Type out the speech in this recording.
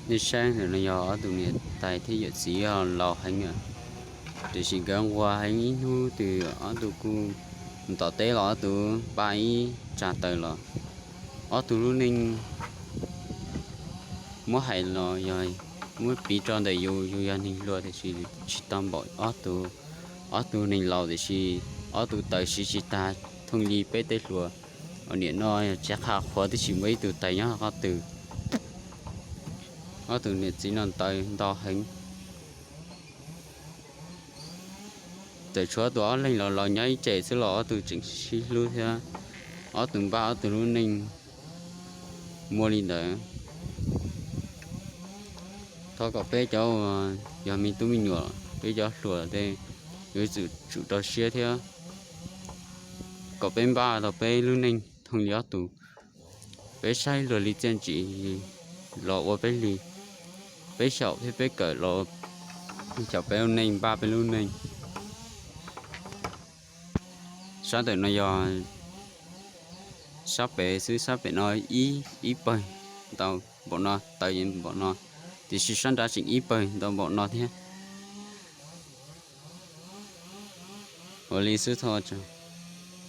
Nej saib ntawm no yog ob tug niam tais thiab yawm txiv laus heev, tiam sis nkawd nquag heev. Ib hnub twg ob tug kuj tom teb los ob tug npaj ib tsag taws los. Ob tug lub neej muab hais los yog muab piv rau ntawm yus, yus yog neeg hluas tiam sis tsis tau npaum ob tug. Ob tug neeg laus tiam sis ob tug taws siv tsis tag, thooj li peb tej hluas. Nim no tsev qha qhuav tib si muaj ib tug taws nyob qhov twg. Ob tug niam txiv no taws ntau heev. Txawm tshuav tus ob leeg los los nyob ib ce xwb los ob tug tseem sib hlub thiab. Ob tug npaj ob tug lub neej muaj li ntawd. Thov kom peb cov uas yog me tub me nyuam, peb cov hluas tej yuav tsum tsum rau siab thiab kom peb npaj tau peb lub neej thooj li ob tug. Peb saib luag li txiaj ntsim los ua peb li, peb xyaum thiab peb kawm los xyaum peb lub neej, npaj peb lub neej. Sab ntawm no yog sab pem xwb, sab pem no ib, ib pawg ntau npaum no, taws npaum no, tiam sis sab nrad tseem ib pawg ntau npaum no thiab. Ua li xwb tho.